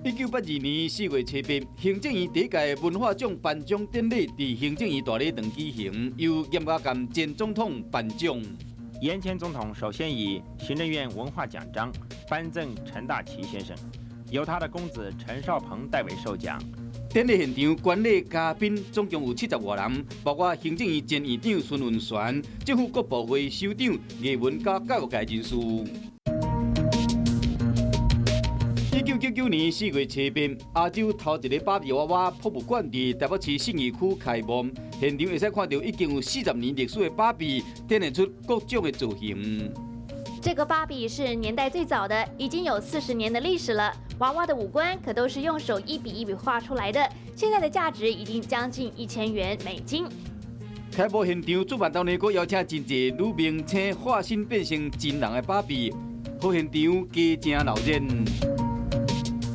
1982年4月7日，行政院第一屆文化獎頒獎典禮佇行政院大禮堂舉行，由嚴家淦前總統頒獎。嚴前總統首先以行政院文化獎章頒贈陳大齊先生，由他的公子陳紹鵬代為授獎。典禮現場觀禮嘉賓總共有70外人，包括行政院前院長孫運璿、政府各部會首長、藝文佮教育界人士。1999年4月7日，亞洲頭一个芭比娃娃博物館佇台北市信義區開幕，現場會使看著已經有40年歷史的芭比，展現出各種的造型。這個芭比是年代最早的，已經有40年的歷史了。娃娃的五官可都是用手一筆一筆畫出來的，現在的價值已經將近1000元美金。開幕現場主辦單位閣邀請真濟女明星化身變成真人的芭比，予現場加誠鬧熱。